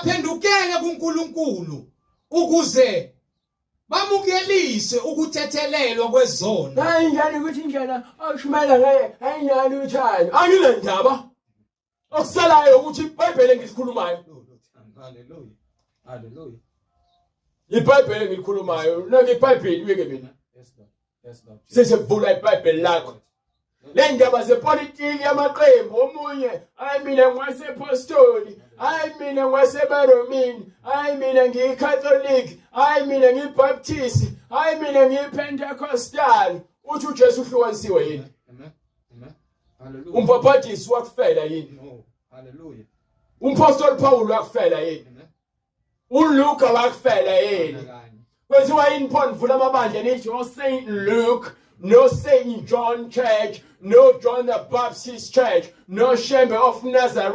Baphendukele kuNkulunkulu ukuze bamukelise ukuthethelelwa kwezono. Hayi njani ukuthi indlela oshumayela ngaye ayinalo uthando. Anginandaba. Okusalayo ukuthi iBhayibheli engilikhulumayo. Hallelujah. Hallelujah. IBhayibheli engilikhulumayo, nake iBhayibheli uyeke mina. Yes Lord. Yes Lord. Sesivula iBhayibheli lakho. Le ndaba zepolitiki yamaqembu omunye hayi mina ngwasepostoli, hayi mina ngwasebaromini, hayi mina ngiyiCatholic, hayi mina ngiyiBaptist, hayi mina ngiyiPentecostal. Uthi uJesu uhlukanisiwe yini? Amen. Amen. Hallelujah. Umbhabhadisi wakufela yini? No. Hallelujah. Umpostoli Paul wakufela yini? Amen. uLuka wakufela yini? Kanye. Kwenziwa yini pho nivula amabandla nithi o-Saint Luke no Saint John Church no John the Baptist Church no Shembe of Nazareth?